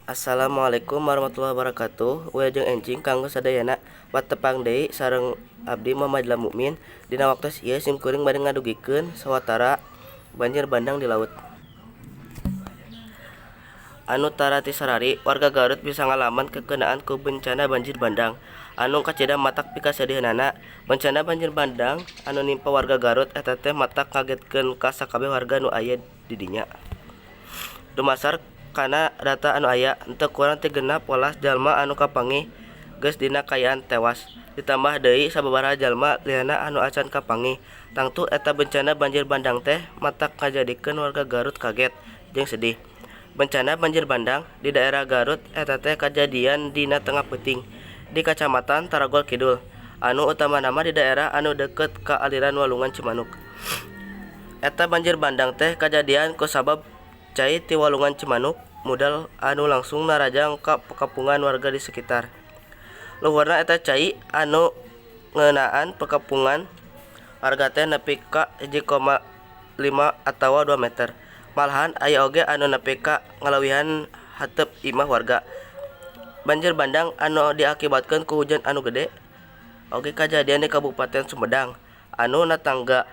Assalamualaikum warahmatullahi wabarakatuh. Wilujeng enjing kanggo sadayana. Patepang deui sareng abdi Muhammad Mukmin. Dina waktos ieu sim kuring bade ngadugikeun sawatara banjir bandang di laut. Anu tara ti sarari, warga Garut bisa ngalaman kakeunaan ku bencana banjir bandang anu kacida matak pikasediheunana. Bencana banjir bandang anu nimpa warga Garut eta teh matak ngagetkeun ka sakabeh warga nu aya di dinya. Dumasar kana data anu aya, henteu kurang ti 16 jalma anu kapanggih geus dina kaayaan tewas, ditambah deui sababaraha jalma lianna anu acan kapanggih. Tangtu eta bencana banjir bandang teh matak ngajadikeun warga Garut kaget jeung sedih. Bencana banjir bandang di daerah Garut eta teh kajadian dina tengah peuting di Kacamatan Tarogol Kidul, anu utamana mah di daerah anu deukeut ka aliran Walungan Cimanuk. Eta banjir bandang teh kajadian kusabab cai ti Walungan Cimanuk mudal anu langsung narajang ka perkampungan warga di sekitar. Luhurna eta cai anu ngeunaan perkampungan warga teh nepi ka 1,5 atawa 2 meter. Malahan aya oge anu nepi ka ngaleuwihan hateup imah warga. Banjir bandang anu diakibatkeun ku hujan anu gede oge kajadian di Kabupaten Sumedang anu natangga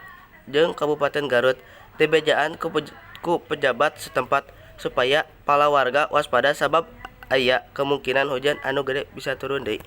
jeung Kabupaten Garut. Dibejaan ku pejabat setempat supaya palawarga waspada sabab aya kemungkinan hujan anu gede bisa turun deui.